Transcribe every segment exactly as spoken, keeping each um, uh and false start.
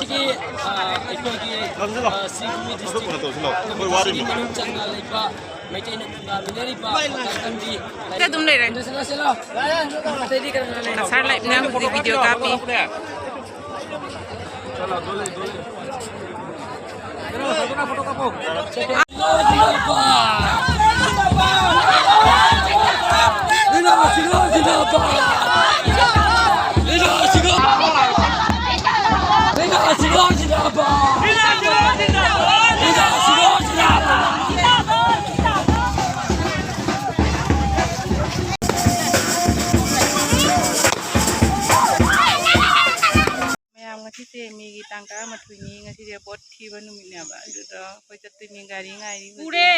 ꯑꯩꯈꯣꯏꯒꯤ, ꯑ, ꯑꯩꯈꯣꯏꯒꯤ, ꯑ, ꯁꯤꯒꯨꯝꯕ ꯗꯤꯁꯇ꯭ꯔꯤꯛ ꯃꯅꯨꯡ ꯆꯟꯅ ꯂꯩꯕ ꯃꯩꯇꯩꯅ ꯈꯨꯟꯗꯥꯃꯤꯟꯅꯔꯤꯕ ꯃꯇꯝꯒꯤ ꯑꯗꯨꯝ ꯂꯩꯔꯦ꯫ ꯀꯁꯥꯔ ꯂꯥꯏꯐꯅ ꯍꯧꯖꯤꯛ ꯚꯤꯗꯤꯑꯣ ꯀꯥꯞꯄꯤ꯫ ꯃꯌꯥꯝ, ꯉꯁꯤꯁꯦ ꯃꯦꯒꯤ ꯇꯥꯡ ꯇꯔꯥꯃꯥꯊꯣꯏꯅꯤ꯫ ꯉꯁꯤꯁꯦ ꯄꯣꯠ ꯊꯤꯕ ꯅꯨꯃꯤꯠꯅꯦꯕ, ꯑꯗꯨꯗ ꯑꯩꯈꯣꯏ ꯆꯠꯇꯣꯏꯅꯤ꯫ ꯒꯥꯔꯤ ꯉꯥꯏꯔꯤ ꯍꯧꯖꯤꯛ꯫ ꯎꯔꯦ꯫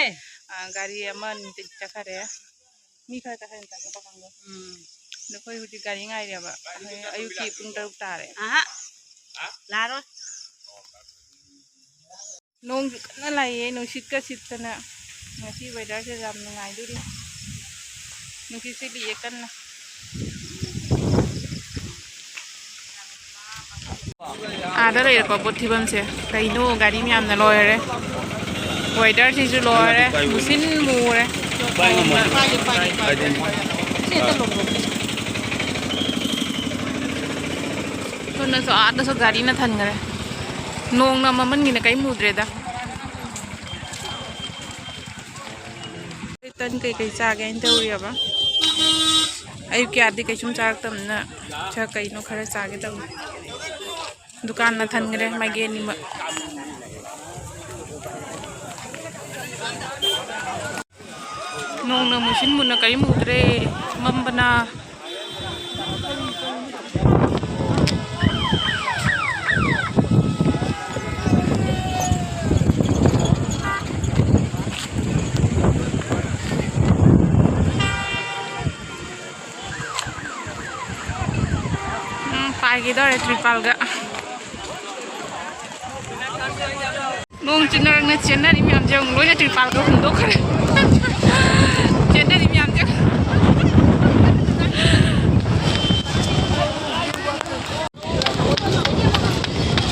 ꯑꯥ, ꯒꯥꯔꯤ ꯑꯃ ꯑꯅꯤ ꯆꯠꯈꯔꯦ꯫ ꯃꯤ ꯈꯔ ꯆꯠꯈꯔꯦ, ꯆꯠꯄ ꯀꯥꯡꯕꯨ꯫ ꯎꯝ꯫ ꯑꯗꯣ ꯑꯩꯈꯣꯏ ꯍꯧꯖꯤꯛ ꯒꯥꯔꯤ ꯉꯥꯏꯔꯦꯕ꯫ ꯑꯌꯨꯛꯀꯤ ꯄꯨꯡ ꯇꯔꯨꯛ ꯇꯥꯔꯦ꯫ ꯑꯍꯥ꯫ ꯂꯥꯛꯑꯔꯣꯏ꯫ ꯅꯣꯡꯁꯨ ꯀꯟꯅ ꯂꯥꯛꯑꯦ, ꯅꯨꯡꯁꯤꯠꯀ ꯁꯤꯠꯇꯅ꯫ ꯉꯁꯤ ꯋꯦꯗꯔꯁꯦ ꯌꯥꯝ ꯅꯨꯡꯉꯥꯏꯗꯣꯔꯤ꯫ ꯅꯨꯡꯁꯤꯠ ꯁꯤꯠꯂꯤꯌꯦ ꯀꯟꯅ꯫ ꯑꯥꯗ ꯂꯩꯔꯦꯀꯣ ꯄꯣꯠ ꯊꯤꯐꯝꯁꯦ꯫ ꯀꯩꯅꯣ, ꯒꯥꯔꯤ ꯃꯌꯥꯝꯅ ꯂꯣꯏꯔꯦ꯫ ꯋꯦꯗꯔꯁꯤꯁꯨ ꯂꯣꯏꯔꯦ, ꯃꯨꯁꯤꯟ ꯃꯨꯔꯦ꯫ ꯁꯣꯝꯗꯁꯨ ꯑꯥꯗꯁꯨ ꯒꯥꯔꯤꯅ ꯊꯟꯈ꯭ꯔꯦ꯫ ꯅꯣꯡꯅ ꯃꯃꯟꯒꯤꯅ ꯀꯔꯤꯝ ꯎꯗ꯭ꯔꯦꯗ꯫ ꯇꯟ ꯀꯩꯀꯩ ꯆꯥꯒꯦ ꯍꯥꯏꯅ ꯇꯧꯔꯤꯑꯕ꯫ ꯑꯌꯨꯛꯀꯤ ꯑꯥꯗꯤ ꯀꯩꯁꯨꯝ ꯆꯥꯔꯛꯇꯕꯅꯤꯅ ꯁꯤꯗ ꯀꯩꯅꯣ ꯈꯔ ꯆꯥꯒꯦ ꯇꯧꯅꯤ꯫ ꯗꯨꯀꯥꯟꯅ ꯊꯟꯈ꯭ꯔꯦ ꯃꯥꯏꯀꯩ ꯑꯅꯤꯃꯛ꯫ ꯅꯣꯡꯅ ꯃꯨꯁꯤꯟ ꯃꯨꯅ ꯀꯔꯤꯝ ꯎꯗ꯭ꯔꯦ꯫ ꯃꯝꯕꯅ꯫ ꯎꯝ, ꯄꯥꯏꯒꯦ ꯇꯧꯔꯦ ꯇ꯭ꯔꯤꯄꯥꯜꯒ꯫ ꯅꯣꯡ ꯆꯨꯅꯔꯛꯅ ꯆꯦꯟꯅꯔꯤ ꯃꯌꯥꯝꯁꯦ ꯑꯃꯨꯛ ꯂꯣꯏꯅ ꯇ꯭ꯔꯤꯄꯥꯜꯒ ꯍꯨꯝꯗꯣꯛꯈ꯭ꯔꯦ꯫ ꯆꯦꯟꯅꯔꯤ ꯃꯌꯥꯝꯁꯦ꯫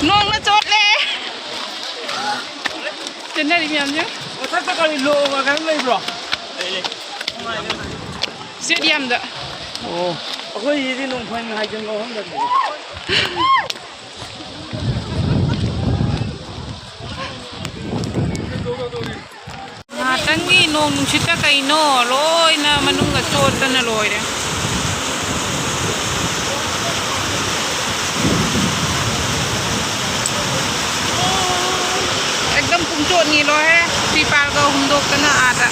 ꯅꯣꯡ ꯏꯟꯅꯔꯤ ꯃꯌꯥꯝꯁꯦ꯫ ꯃꯊꯛꯇ ꯀꯔꯤ ꯂꯣꯛꯑꯒ ꯀꯩꯅꯣ ꯂꯩꯕ꯭ꯔꯣ? ꯂꯩ, ꯂꯩ꯫ ꯁ꯭ꯇꯦꯗꯤꯌꯝꯗ꯫ ꯑꯣ꯫ ꯑꯩꯈꯣꯏꯁꯤꯗꯤ ꯅꯣꯡ ꯐꯟ ꯍꯥꯏꯖꯟꯕ ꯃꯐꯝꯗꯅꯤ꯫ ꯉꯥꯏꯍꯥꯛꯇꯪꯒꯤ ꯅꯣꯡ ꯅꯨꯡꯁꯤꯠꯇ ꯀꯩꯅꯣ ꯂꯣꯏꯅ ꯃꯅꯨꯡꯗ ꯆꯣꯠꯇꯅ ꯂꯣꯏꯔꯦ꯫ ꯑꯦꯛꯗꯝ ꯄꯨꯡꯆꯣꯠꯅꯤ ꯂꯣꯏꯔꯦ꯫ ꯇ꯭ꯔꯤꯄꯥꯜꯒ ꯍꯨꯝꯗꯣꯛꯇꯅ ꯑꯥꯗ꯫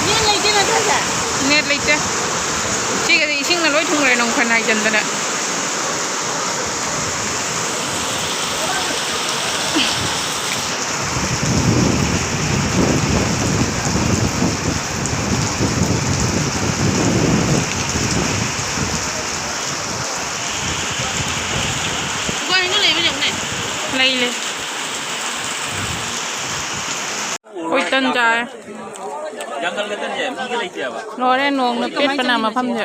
ꯅꯦꯠ ꯂꯩꯇꯦ ꯅꯠꯇ꯭ꯔꯁꯦ? ꯅꯦꯠ ꯂꯩꯇꯦ꯫ ꯁꯤꯒꯗꯤ ꯏꯁꯤꯡꯅ ꯂꯣꯏ ꯊꯨꯡꯈ꯭ꯔꯦ, ꯅꯣꯡ ꯐꯅ ꯍꯥꯏꯖꯟꯗꯅ꯫ ꯂꯩ, ꯂꯩ꯫ ꯑꯩꯈꯣꯏ ꯇꯟ ꯆꯥꯔꯦ꯫ ꯂꯣꯏꯔꯦ, ꯅꯣꯡꯅ ꯄꯦꯠꯄꯅ ꯃꯐꯝꯁꯦ꯫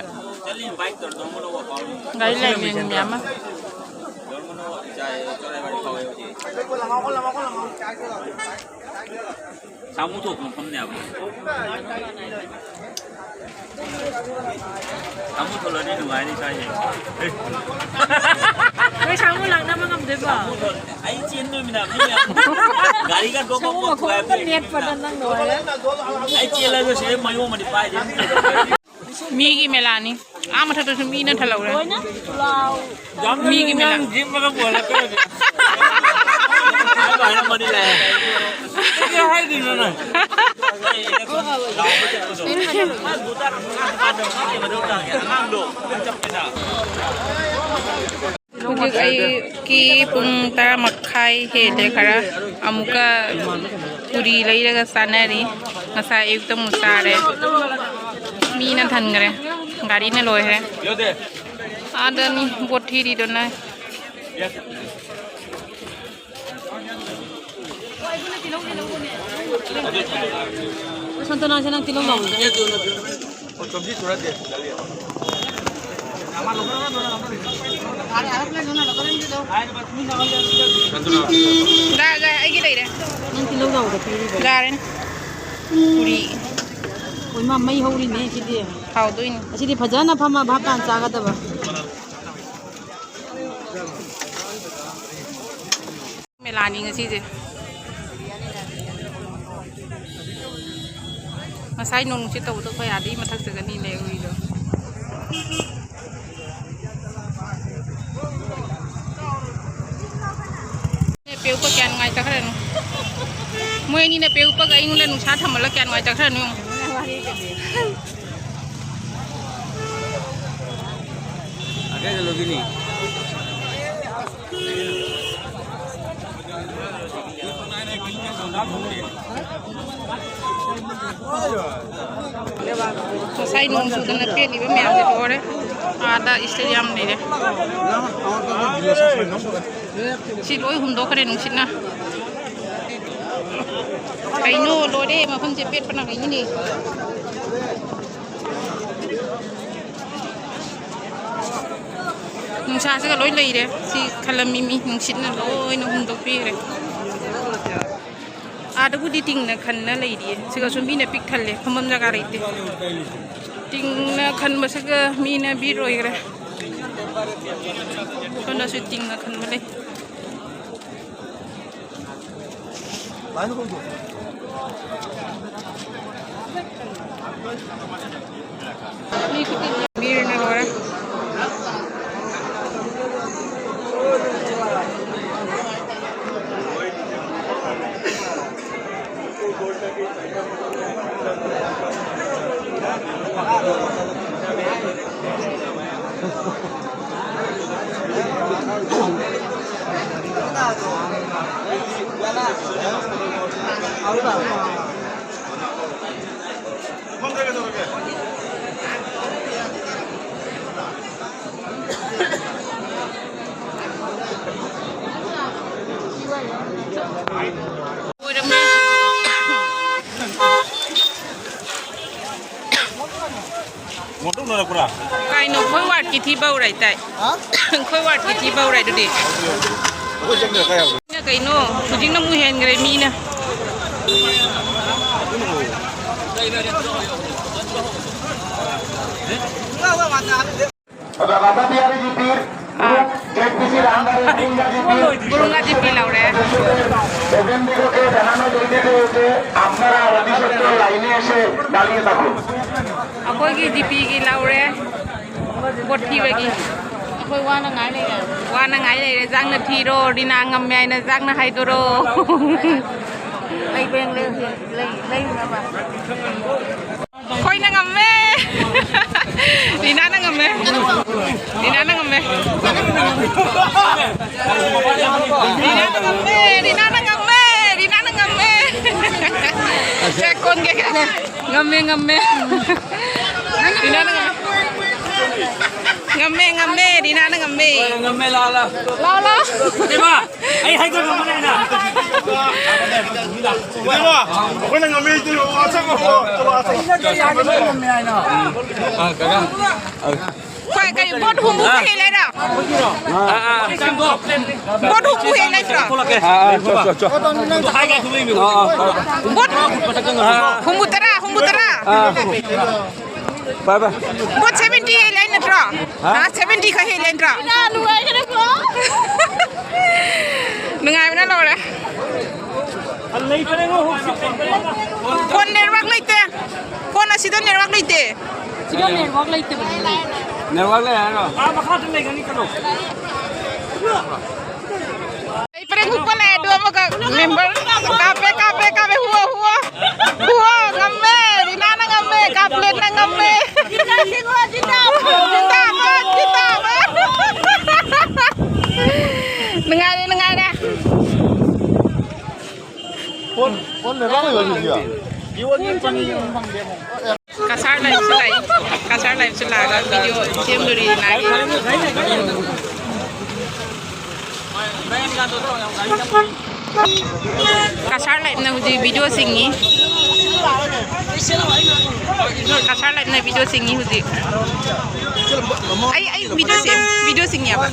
ꯒꯥꯔꯤ ꯂꯥꯏ ꯃꯌꯥꯝ ꯑꯃ꯫ ꯁꯥꯃꯨ ꯊꯣꯛꯄ ꯃꯐꯝꯅꯦꯕ꯫ ꯁꯥꯃꯨ ꯊꯣꯛꯂꯗꯤ ꯅꯨꯡꯉꯥꯏꯅꯤ ꯁ꯭ꯋꯥꯏꯁꯦ꯫ ꯅꯣꯏ ꯁꯥꯃꯨ ꯂꯥꯛꯅꯕ ꯉꯝꯗꯣꯏꯕꯣ? ꯁꯥꯃꯨ ꯊꯣꯛ-, ꯑꯩ ꯆꯦꯟꯗꯣꯏꯃꯤꯅ ꯃꯤ ꯃꯌꯥꯝ ꯒꯥꯔꯤꯒ ꯗꯣꯛ ꯁꯥꯃꯨ ꯗꯣꯛ ꯃꯈꯣꯡ ꯑꯝꯇ ꯊꯨꯒꯥꯏꯕ ꯅꯦꯠꯄꯗ ꯅꯪ ꯂꯣꯏꯔꯦ꯫ ꯑꯩ ꯆꯦꯜꯂꯁꯨ ꯁꯤꯗꯩ ꯃꯌꯣꯝ ꯑꯃꯗꯤ ꯄꯥꯏꯗꯦ꯫ ꯃꯤꯒꯤ ꯃꯦꯂꯥꯅꯤ꯫ ꯑꯥ ꯃꯊꯛꯇꯁꯨ ꯃꯤꯅ ꯊꯜꯍꯧꯔꯦ꯫ ꯃꯤꯒꯤ ꯃꯦꯂꯥ꯫ ꯅꯪ ꯖꯤꯝ ꯃꯅꯨꯡ ꯄꯨꯍꯜꯂꯛꯇꯣꯏꯔꯗꯤ꯫ ꯍꯥꯏꯕ ꯍꯥꯏꯔꯝꯃꯅꯤ ꯂꯥꯛꯑꯦ꯫ ꯀꯩ ꯍꯥꯏꯗꯣꯏꯅꯣ ꯅꯪ? ꯍꯧꯖꯤꯛ ꯑꯌꯨꯛꯀꯤ ꯄꯨꯡ ꯇꯔꯥ ꯃꯈꯥꯏ ꯍꯦꯜꯂꯦ ꯈꯔ꯫ ꯑꯃꯨꯛꯀ ꯄꯨꯔꯤ ꯂꯩꯔꯒ ꯆꯥꯅꯔꯤ꯫ ꯉꯁꯥꯏ ꯑꯌꯨꯛꯇ ꯑꯃꯨꯛ ꯆꯥꯔꯦ꯫ ꯃꯤꯅ ꯊꯟꯈ꯭ꯔꯦ꯫ ꯒꯥꯔꯤꯅ ꯂꯣꯏꯈ꯭ꯔꯦ꯫ ꯑꯥꯗꯅꯤ ꯕꯣꯠ ꯊꯤꯔꯤꯗꯨꯅ꯫ ꯁꯟꯇꯣꯅꯥꯁꯦ ꯅꯪ ꯇꯤꯜꯍꯧ ꯂꯧ꯫ ꯌꯥꯔꯦ, ꯑꯩꯒꯤ ꯂꯩꯔꯦ꯫ ꯅꯪ ꯇꯤꯜꯍꯧ ꯆꯥꯎꯕꯗ ꯄꯤꯔꯤꯕ? ꯌꯥꯔꯦꯅꯦ꯫ ꯄꯨꯔꯤ꯫ ꯍꯣꯏ, ꯃꯥ ꯃꯩ ꯍꯧꯔꯤꯅꯦ ꯁꯤꯗꯤ꯫ ꯍꯥꯎꯗꯣꯏꯅꯤ꯫ ꯑꯁꯤꯗꯤ ꯐꯖꯅ ꯐꯝꯃ ꯚꯥꯞ ꯇꯥꯅ ꯆꯥꯒꯗꯕ꯫ ꯃꯦꯂꯥꯅꯤ ꯉꯁꯤꯁꯦ꯫ ꯉꯁꯥꯏ ꯅꯣꯡ ꯅꯨꯡꯁꯤꯠ ꯇꯧꯕꯗꯣ ꯑꯩꯈꯣꯏ ꯑꯥꯗꯒꯤ ꯃꯊꯛꯇꯒꯅꯤ ꯂꯩꯔꯨꯔꯤꯗꯣ꯫ ꯄꯦ ꯎꯞꯄ ꯀꯌꯥ ꯅꯨꯡꯉꯥꯏꯇꯈ꯭ꯔꯦꯅꯣ꯫ ꯃꯣꯏ ꯑꯅꯤꯅ ꯄꯦ ꯎꯞꯄꯒ ꯑꯩꯉꯣꯟꯗ ꯅꯨꯡꯁꯥ ꯊꯝꯃꯜꯂ ꯀꯌꯥ ꯅꯨꯡꯉꯥꯏꯇꯈ꯭ꯔꯦꯅꯣ ꯌꯦꯡꯉꯣ꯫ ꯉꯁꯥꯏ ꯅꯣꯡ ꯆꯨꯗꯅ ꯄꯦꯠꯂꯤꯕ ꯃꯌꯥꯝꯁꯦ ꯂꯣꯏꯔꯦ꯫ ꯑꯥꯗ ꯏꯁꯇꯦꯗꯤꯌꯝ ꯂꯩꯔꯦ꯫ ꯁꯤ ꯂꯣꯏ ꯍꯨꯝꯗꯣꯛꯈ꯭ꯔꯦ ꯅꯨꯡꯁꯤꯠꯅ꯫ ꯀꯩꯅꯣ ꯂꯣꯏꯔꯦ, ꯃꯐꯝꯁꯦ ꯄꯦꯠꯄꯅ ꯀꯩꯅꯣꯅꯦ꯫ ꯅꯨꯡꯁꯥꯁꯤꯒ ꯂꯣꯏ ꯂꯩꯔꯦ꯫ ꯁꯤ ꯈꯜꯂꯝꯃꯤ ꯃꯤ ꯅꯨꯡꯁꯤꯠꯅ ꯂꯣꯏꯅ ꯍꯨꯝꯗꯣꯛꯄꯤꯈ꯭ꯔꯦ꯫ ꯑꯥꯗꯕꯨꯗꯤ ꯇꯤꯡꯅ ꯈꯟꯅ ꯂꯩꯔꯤꯌꯦ꯫ ꯁꯤꯒꯁꯨ ꯃꯤꯅ ꯄꯤꯛ ꯊꯜꯂꯦ, ꯐꯝꯐꯝ ꯖꯒꯥ ꯂꯩꯇꯦ꯫ ꯇꯤꯡꯅ ꯈꯟꯕꯁꯤꯒ ꯃꯤꯅ ꯚꯤꯔ ꯑꯣꯏꯈ꯭ꯔꯦ꯫ ꯁꯣꯝꯗꯁꯨ ꯇꯤꯡꯅ ꯈꯟꯕ ꯂꯩ꯫ ꯃꯤꯅ ꯂꯣꯏꯔꯦ꯫ ꯀꯩꯅꯣ, ꯑꯩꯈꯣꯏ ꯋꯥꯔꯗꯀꯤ ꯊꯤ ꯕꯧꯔꯥꯏ ꯇꯥꯏ꯫ ꯑꯩꯈꯣꯏ ꯋꯥꯔꯗꯀꯤ ꯊꯤ ꯕꯧꯔꯥꯏ ꯑꯗꯨꯗꯤ꯫ ꯀꯩꯅꯣ, ꯍꯧꯖꯤꯛꯅ ꯑꯃꯨꯛ ꯍꯦꯟꯈ꯭ꯔꯦ ꯃꯤꯅ꯫ ꯑꯥ꯫ ꯕꯨꯔꯨꯡꯒꯥ ꯖꯤꯄꯤ ꯂꯧꯔꯦ꯫ ꯑꯩꯈꯣꯏꯒꯤ ꯖꯤꯄꯤꯒꯤ ꯂꯧꯔꯦ꯫ ꯚꯣꯠ ꯊꯤꯕꯒꯤ꯫ ꯑꯩꯈꯣꯏ ꯋꯥꯅ ꯉꯥꯏ ꯂꯩꯔꯦ꯫ ꯋꯥꯅ ꯉꯥꯏ ꯂꯩꯔꯦ꯫ ꯖꯥꯡꯅ ꯊꯤꯔꯣ, ꯔꯤꯅꯥ ꯉꯝꯃꯦ ꯍꯥꯏꯅ ꯖꯥꯡꯅ ꯍꯥꯏꯗꯣꯔꯣ꯫ ꯂꯩꯕ꯭ꯔꯦꯡ ꯂꯩ-, ꯂꯩ-, ꯂꯩꯅꯕ꯫ ꯑꯩꯈꯣꯏꯅ ꯉꯝꯃꯦ꯫ ꯔꯤꯅꯥꯅ ꯉꯝꯃꯦ꯫ ꯔꯤꯅꯥꯅ ꯉꯝꯃꯦ꯫ ꯔꯤꯅꯥꯅ ꯉꯝꯃꯦ꯫ ꯔꯤꯅꯥꯅ ꯉꯝꯃꯦ꯫ ꯔꯤꯅꯥꯅ ꯉꯝꯃꯦ꯫ ꯆꯦꯛ ꯀꯣꯟꯒꯦ꯫ ꯉꯝꯃꯦ, ꯉꯝꯃꯦ꯫ ꯔꯤꯅꯥꯅ ꯉꯝꯃꯦ꯫ ꯉꯝꯃꯦ, ꯉꯝꯃꯦ꯫ ꯔꯤꯅꯥꯅ ꯉꯝꯃꯦ꯫ ꯉꯝꯃꯦ, ꯂꯥꯛꯑꯣ, ꯂꯥꯛꯑꯣ꯫ ꯂꯥꯛꯑꯣ, ꯂꯥꯛꯑꯣ꯫ ꯏꯕꯦꯝꯃ, ꯑꯩ ꯍꯥꯏꯗꯣ ꯉꯝꯃꯅꯤ ꯅꯪ꯫ ꯏꯕꯦꯝꯃ, ꯑꯩꯈꯣꯏꯅ ꯉꯝꯃꯦ ꯍꯥꯏꯗꯤ ꯋꯥ ꯆꯪꯉꯣ꯫ ꯆꯠꯂꯣ, ꯑꯥ, ꯆꯠꯂꯣ꯫ ꯉꯝꯃꯦ ꯍꯥꯏꯅ꯫ ꯑꯥ, ꯀꯀꯥ꯫ ꯑꯩꯈꯣꯏ ꯀꯔꯤ ꯚꯣꯠ ꯍꯨꯝꯐꯨ ꯍꯦꯜꯂꯦꯔꯣ? ꯑꯥ, ꯑꯥ꯫ ꯚꯣꯠ ꯍꯨꯝꯐꯨ ꯍꯦꯜꯂꯦ ꯅꯠꯇ꯭ꯔꯣ? ꯑꯥ, ꯑꯥ, ꯆꯣ, ꯆꯣ, ꯆꯣ꯫ ꯑꯥ, ꯑꯥ, ꯑꯥ꯫ ꯚꯣꯠ ꯍꯨꯝꯐꯨ ꯇꯔꯥ, ꯍꯨꯝꯐꯨ ꯇꯔꯥ꯫ ꯑꯥ꯫ ꯚꯥꯏ, ꯚꯥꯏ꯫ ꯚꯣꯠ seventy ꯍꯦꯜꯂꯦ ꯅꯠꯇ꯭ꯔꯣ? ꯍꯥ? ꯍꯥ, seventy ꯈꯛ ꯍꯦꯜꯂꯦ ꯅꯠꯇ꯭ꯔꯣ? ꯅꯨꯡꯉꯥꯏꯕꯅ ꯂꯣꯏꯔꯦ꯫ ꯐꯣꯟ network ꯂꯩꯇꯦ꯫ ꯐꯣꯟ ꯑꯁꯤꯗ network ꯂꯩꯇꯦ꯫ ꯁꯤꯗ network ꯂꯩꯇꯕꯅꯤꯅꯦ꯫ Network ꯂꯩ ꯍꯥꯏꯔꯣ? ꯑꯥ, ꯃꯈꯥꯗ ꯂꯩꯒꯅꯤ, ꯀꯩꯅꯣ꯫ ꯑꯩ ꯄ꯭ꯔꯦꯡ ꯍꯨꯛꯄ ꯂꯥꯛꯑꯦ, ꯑꯗꯨ ꯑꯃꯈꯛ member꯫ ꯀꯥꯞꯄꯦ, ꯀꯥꯞꯄꯦ, ꯀꯥꯞꯄꯦ, ꯍꯨꯋꯣ, ꯍꯨꯋꯣ꯫ ꯍꯨꯋꯣ, ꯉꯝꯃꯦ, ꯔꯤꯅꯥꯅ ꯉꯝꯃꯦ, ꯀꯥꯞꯂꯦꯠꯅ ꯉꯝꯃꯦ꯫ ꯖꯤꯟꯗꯥꯕꯥꯗ, ꯖꯤꯟꯗꯥꯕꯥꯗ꯫ ꯅꯨꯡꯉꯥꯏꯔꯦ, ꯅꯨꯡꯉꯥꯏꯔꯦ꯫ ꯐꯣꯟ, ꯐꯣꯟ network ꯂꯩꯕ ꯁꯤꯗꯤ? ꯀꯁꯥꯔ ꯂꯥꯏꯐꯁꯨ ꯂꯥꯛꯏ꯫ ꯀꯁꯥꯔ ꯂꯥꯏꯐꯁꯨ ꯂꯥꯛꯑꯒ video ꯁꯦꯝꯗꯣꯔꯤ ꯅꯥꯒꯤ꯫ ꯀꯁꯥꯔ ꯂꯥꯏꯐꯅ ꯍꯧꯖꯤꯛ video ꯆꯤꯡꯉꯤ꯫ ꯀꯁꯥꯔ ꯂꯥꯏꯐꯅ ꯚꯤꯗꯤꯑꯣ ꯆꯤꯡꯉꯤ ꯍꯧꯖꯤꯛ꯫ ꯑꯩ ꯑꯩ ꯚꯤꯗꯤꯑꯣ ꯁꯦꯝ ꯚꯤꯗꯤꯑꯣ ꯆꯤꯡꯉꯦꯕ꯫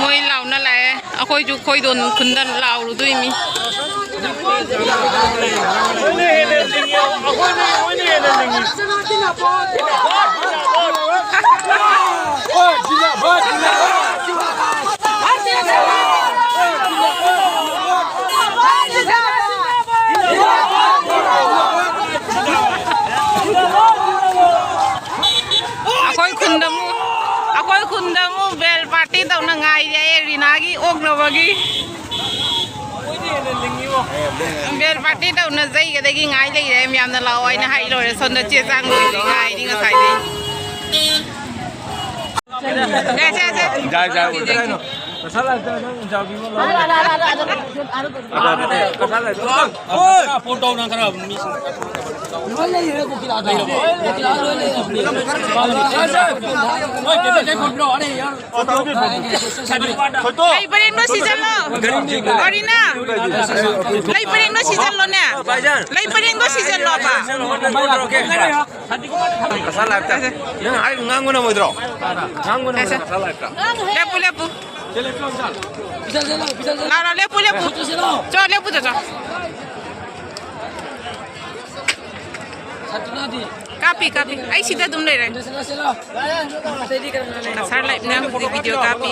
ꯃꯣꯏ ꯂꯥꯎꯅ ꯂꯥꯛꯑꯦ, ꯑꯩꯈꯣꯏꯁꯨ ꯈꯣꯏꯗꯣꯟ ꯈꯨꯟꯗ ꯂꯥꯎꯔꯨꯗꯣꯏꯅꯤ꯫ ꯑꯩꯈꯣꯏ ꯈꯨꯟꯗ ꯑꯃꯨꯛ ꯑꯩꯈꯣꯏ ꯈꯨꯟꯗ ꯑꯃꯨꯛ ꯕꯦꯜ ꯄꯥꯔꯇꯤ ꯇꯧꯅ ꯉꯥꯏꯔꯦ ꯔꯤꯅꯥꯒꯤ ꯑꯣꯛꯅꯕꯒꯤ꯫ ꯕꯦꯜ ꯄꯥꯔꯇꯤ ꯇꯧꯅ ꯖꯩꯒꯗꯒꯤ ꯉꯥꯏ ꯂꯩꯔꯦ꯫ ꯃꯌꯥꯝꯅ ꯂꯥꯛꯑꯣ ꯍꯥꯏꯅ ꯍꯥꯏ ꯂꯣꯏꯔꯦ꯫ ꯁꯣꯝꯗ ꯆꯦ ꯆꯥꯡ ꯂꯣꯏꯔꯦ, ꯉꯥꯏꯔꯤ ꯉꯁꯥꯏꯗꯩ꯫ ꯁꯦ, ꯁꯦ, ꯁꯦ꯫ ꯌꯥꯏ, ꯌꯥꯏ, ꯑꯣꯏꯔꯦ꯫ ꯂꯩ ꯄꯔꯦꯡꯗꯣ ꯁꯤꯖꯜꯂꯣ꯫ ꯑꯔꯤꯅꯥ, ꯂꯩ ꯄꯔꯦꯡꯗꯣ ꯁꯤꯖꯜꯂꯣꯅꯦ꯫ ꯂꯩ ꯄꯔꯦꯡꯗꯣ ꯁꯤꯖꯜꯂꯣꯕ꯫ ꯀꯁꯥ ꯂꯥꯏꯐꯇ꯫ ꯅꯪ ꯍꯥꯏ ꯉꯥꯡꯕ ꯉꯝꯃꯣꯏꯗ꯭ꯔꯣ? ꯉꯥꯡꯕ ꯉꯝꯃꯣꯏꯗ꯭ꯔꯣ ꯀꯁꯥ ꯂꯥꯏꯐꯇ? ꯂꯦꯞꯄꯨ, ꯂꯦꯞꯄꯨ꯫ ꯂꯥꯎ, ꯂꯥꯎ, ꯂꯦꯞꯄꯨ, ꯂꯦꯞꯄꯨ꯫ ꯆꯣ, ꯂꯦꯞꯄꯨ, ꯆꯣ, ꯆꯣ꯫ ꯀꯥꯞꯄꯤ, ꯀꯥꯞꯄꯤ꯫ ꯑꯩ ꯁꯤꯗ ꯑꯗꯨꯝ ꯂꯩꯔꯦ꯫ ꯀꯁꯥꯔ ꯂꯥꯏꯐꯅ ꯍꯧꯖꯤꯛ ꯚꯤꯗꯤꯑꯣ ꯀꯥꯞꯄꯤ꯫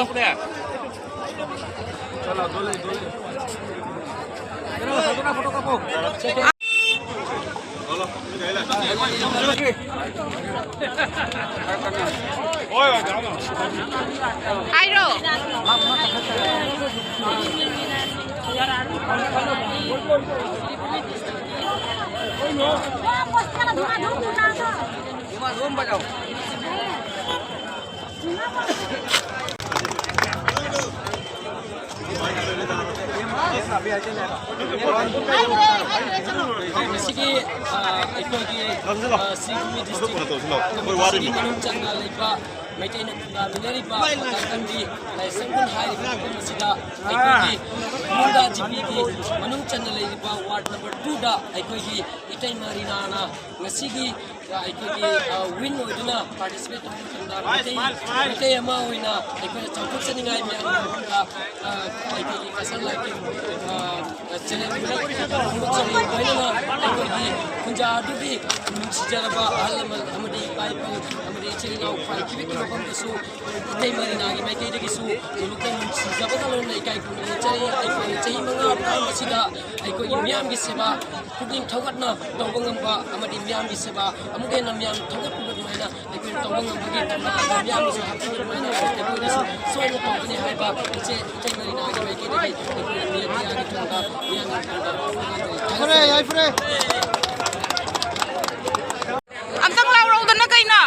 ꯍꯥꯏꯔꯣ꯫ ꯃꯁꯤꯒꯤ, ꯑ, ꯑꯩꯈꯣꯏꯒꯤ, ꯑ, ꯁꯤꯒꯤ ꯗꯤꯁꯇ꯭ꯔꯤꯛ ꯃꯅꯨꯡ ꯆꯟꯅ ꯂꯩꯕ ꯃꯩꯇꯩꯅ ꯈꯨꯟꯗꯥꯃꯤꯟꯅꯔꯤꯕ ꯃꯇꯝꯒꯤ ꯂꯥꯏꯁꯪ ꯈꯨꯟ ꯍꯥꯏꯔꯤꯕ ꯃꯐꯝ ꯑꯁꯤꯗ ꯑꯩꯈꯣꯏꯒꯤ ꯃꯨꯟꯗꯥ ꯖꯤꯄꯤꯒꯤ ꯃꯅꯨꯡ ꯆꯟꯅ ꯂꯩꯔꯤꯕ ꯋꯥꯔꯗ ꯅꯝꯕꯔ ꯇꯨꯗ ꯑꯩꯈꯣꯏꯒꯤ ꯏꯇꯩꯃ ꯔꯤꯅꯥꯅ ꯉꯁꯤꯒꯤ ꯑꯩꯈꯣꯏꯒꯤ, ꯑ, ꯋꯤꯟ ꯑꯣꯏꯗꯨꯅ ꯄꯥꯔꯇꯤꯁꯤꯄꯦꯠ ꯇꯧꯕ ꯃꯇꯝꯗ ꯃꯩꯇꯩ, ꯃꯩꯇꯩ ꯑꯃ ꯑꯣꯏꯅ ꯑꯩꯈꯣꯏꯅ ꯆꯥꯎꯊꯣꯛꯆꯅꯤꯡꯉꯥꯏ ꯃꯌꯥꯝꯒꯤ ꯃꯐꯝꯗ, ꯑ, ꯑꯩꯈꯣꯏꯒꯤ ꯐꯦꯁꯟ ꯂꯥꯏꯐꯀꯤ, ꯑ, ꯆꯦꯅꯦꯜ ꯈꯨꯗꯤꯡꯃꯛ ꯂꯣꯏꯅꯅ ꯑꯩꯈꯣꯏꯒꯤ ꯈꯨꯟꯖꯥ ꯑꯗꯨꯒꯤ ꯅꯨꯡꯁꯤꯖꯔꯕ ꯑꯍꯜ ꯂꯃꯟ ꯑꯃꯗꯤ ꯏꯄꯥ ꯏꯄꯨ ꯑꯃꯗꯤ ꯏꯆꯤꯜ ꯏꯅꯥꯎ ꯈ꯭ꯋꯥꯏ ꯀꯤꯕꯤꯛꯀꯤ ꯃꯐꯝꯗꯁꯨ ꯏꯇꯩꯃ ꯔꯤꯅꯥꯒꯤ ꯃꯥꯏꯀꯩꯗꯒꯤꯁꯨ ꯅꯨꯃꯤꯠꯇ ꯅꯨꯡꯁꯤꯖꯕꯒ ꯂꯣꯏꯅꯅ ꯏꯀꯥꯏ ꯈꯨꯝꯅꯕ ꯆꯠꯆꯔꯤ꯫ ꯑꯩꯈꯣꯏꯅ ꯆꯍꯤ ꯃꯉꯥ ꯐꯥꯔꯛ ꯑꯁꯤꯗ ꯑꯩꯈꯣꯏꯒꯤ ꯃꯤꯌꯥꯝꯒꯤ ꯁꯦꯕꯥ ꯄꯨꯛꯅꯤꯡ ꯊꯧꯒꯠꯅ ꯇꯧꯕ ꯉꯝꯕ ꯑꯃꯗꯤ ꯃꯤꯌꯥꯝꯒꯤ ꯁꯦꯕꯥ ꯑꯃꯨꯛ ꯍꯦꯟꯅ ꯃꯤꯌꯥꯝ ꯊꯧꯒꯠꯄꯤꯕ ꯑꯗꯨꯃꯥꯏꯅ ꯑꯩꯈꯣꯏꯅ ꯇꯧꯕ ꯉꯝꯕꯒꯤ ꯊꯧꯅꯥ ꯑꯗꯨ ꯃꯤꯌꯥꯝꯅꯁꯨ ꯍꯥꯞꯄꯤꯕ ꯑꯗꯨꯃꯥꯏꯅ ꯑꯩꯈꯣꯏꯅꯁꯨ ꯁꯣꯏꯅ ꯇꯧꯒꯅꯤ ꯍꯥꯏꯕ ꯏꯆꯦ ꯏꯇꯩꯃ ꯔꯤꯅꯥꯒꯤ ꯃꯥꯏꯀꯩꯗꯒꯤ ꯑꯩꯈꯣꯏꯅ ꯃꯤꯌꯥꯝꯒꯤ ꯊꯣꯡꯗ ꯃꯤꯌꯥꯝꯒꯤ ꯊꯣꯡꯗ ꯌꯥꯏꯐꯔꯦ, ꯌꯥꯏꯐꯔꯦ꯫ ꯑꯝꯇꯪ ꯂꯥꯎꯔꯛꯎꯗꯅ ꯀꯩꯅꯣ?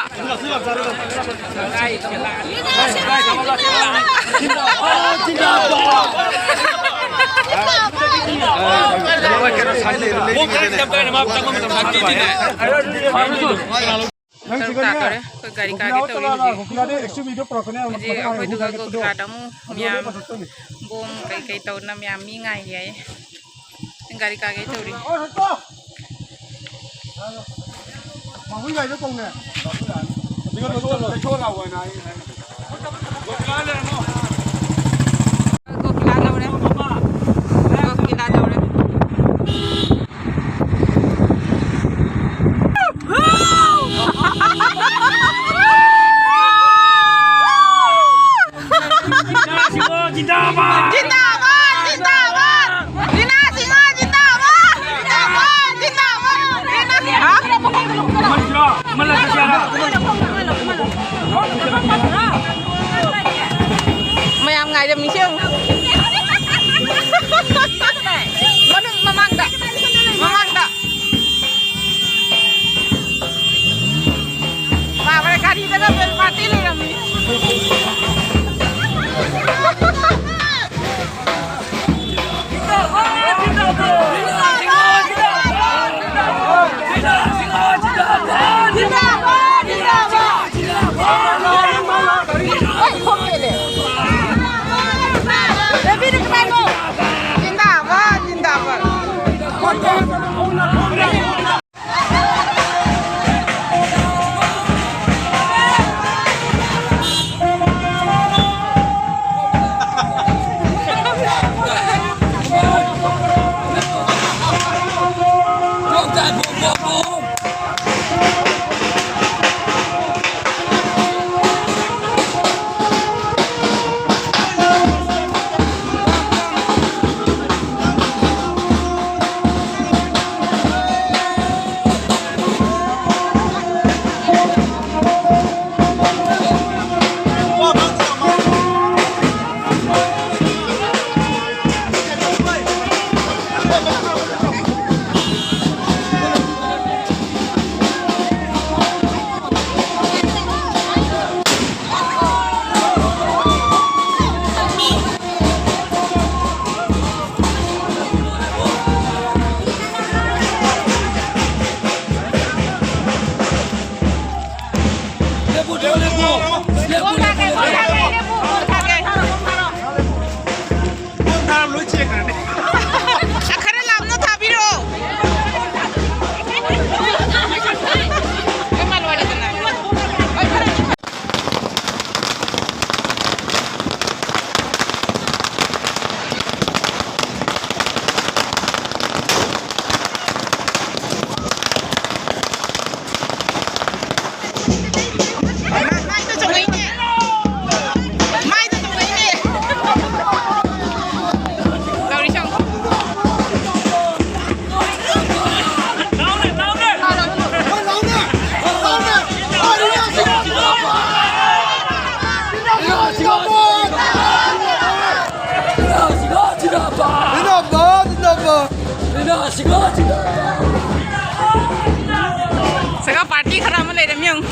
ꯅꯪ ꯇꯧꯔꯦ꯫ ꯑꯩꯈꯣꯏ ꯒꯥꯔꯤ ꯀꯥꯒꯦ ꯇꯧꯔꯤ ꯍꯧꯖꯤꯛ꯫ ꯍꯧꯖꯤꯛ ꯑꯩꯈꯣꯏꯗꯨꯒ ꯒꯣꯀꯨꯂꯥꯗ ꯑꯃꯨꯛ ꯃꯌꯥꯝ ꯕꯣꯝ ꯀꯩꯀꯩ ꯇꯧꯗꯅ ꯃꯌꯥꯝ ꯃꯤ ꯉꯥꯏꯔꯤ ꯍꯥꯏꯌꯦ꯫ ꯒꯥꯔꯤ ꯀꯥꯒꯦ ꯇꯧꯔꯤ꯫ ꯒꯣꯀꯨꯂꯥ ꯂꯧꯔꯦ꯫ ꯒꯣꯀꯨꯂꯥ ꯂꯧꯔꯦ꯫ ꯖꯤꯟꯗꯥꯕꯥꯗ! ꯖꯤꯟꯗꯥꯕꯥꯗ! ꯖꯤꯟꯗꯥꯕꯥꯗ! ꯔꯤꯅꯥ ꯁꯤꯡꯍ ꯖꯤꯟꯗꯥꯕꯥꯗ! ꯖꯤꯟꯗꯥꯕꯥꯗ! ꯖꯤꯟꯗꯥꯕꯥꯗ! ꯔꯤꯅꯥ ꯁꯤꯡꯍ ꯃꯌꯥꯝ ꯉꯥꯏꯔꯝꯃꯤꯁꯦ ꯌꯦꯡꯉꯨ꯫ ꯃꯅꯨꯡ ꯃꯃꯥꯡꯗ, ꯃꯃꯥꯡꯗ꯫ ꯕꯥꯕꯔꯦ, ꯒꯥꯔꯤꯗꯒ ꯕꯦꯜ ꯄꯥꯔꯇꯤ ꯂꯩꯔꯝꯃꯤ꯫ ꯁꯤꯒ ꯄꯥꯔꯇꯤ ꯈꯔ ꯑꯃ ꯂꯩꯔꯝꯃꯤ ꯌꯦꯡꯉꯨ꯫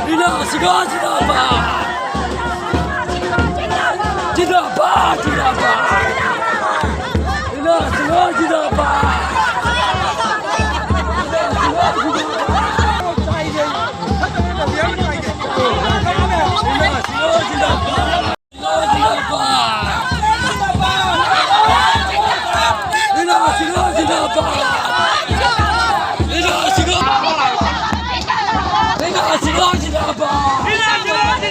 ꯔꯤꯅꯥ ꯁꯤꯡꯍ ꯖꯤꯟꯗꯥꯕꯥꯗ! ꯖꯤꯟꯗꯥꯕꯥꯗ! ꯖꯤꯟꯗꯥꯕꯥꯗ! ꯔꯤꯅꯥ ꯁꯤꯡꯍ ꯖꯤꯟꯗꯥꯕꯥꯗ! ꯔꯤꯅꯥ ꯁꯤꯡꯍ ꯖꯤꯟꯗꯥꯕꯥꯗ!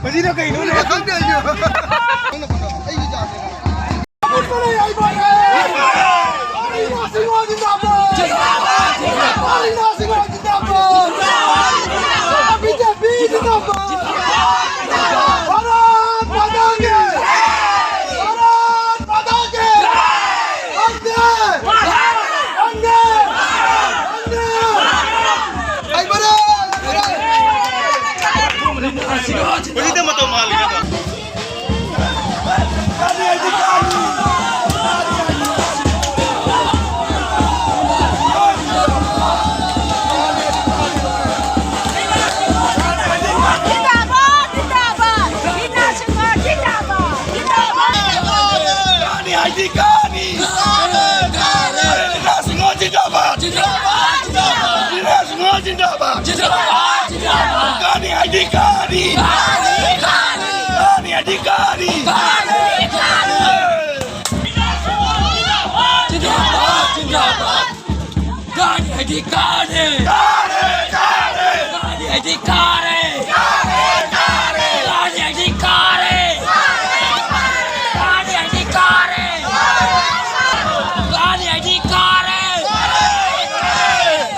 ꯃꯁꯤꯅ ꯀꯩꯅꯣꯅꯦ? ꯈꯪꯗꯦ ꯑꯩꯁꯨ꯫ ꯑꯩꯒꯤ ꯖꯥꯠꯁꯦ꯫ ꯍꯧꯖꯤꯛꯇ ꯃꯇꯧ ꯃꯥꯜꯂꯤ ꯅꯠꯇ꯭ꯔꯣ? जिंदाबाद। जिंदाबाद, जिंदाबाद। गांधी अधिकारी। गांधी अधिकारी। गांधी अधिकारी। गांधी अधिकारी। जिंदाबाद, जिंदाबाद। गांधी अधिकारी। गांधी अधिकारी। गांधी अधिकारी। गांधी अधिकारी। गांधी अधिकारी। गांधी अधिकारी।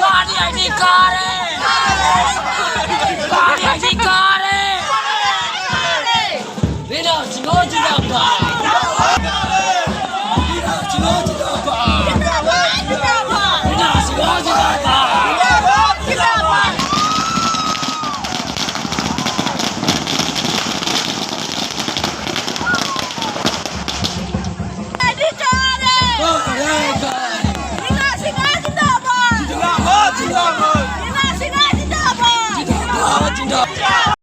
गांधी अधिकारी। गांधी अधिकारी। वीणा सिंह जिंदाबाद। वीणा सिंह जिंदाबाद। वीणा सिंह जिंदाबाद। अधिकारी! वीणा सिंह जिंदाबाद! जिंदाबाद, जिंदाबाद! वीणा सिंह जिंदाबाद! जिंदाबाद, जिंदाबाद!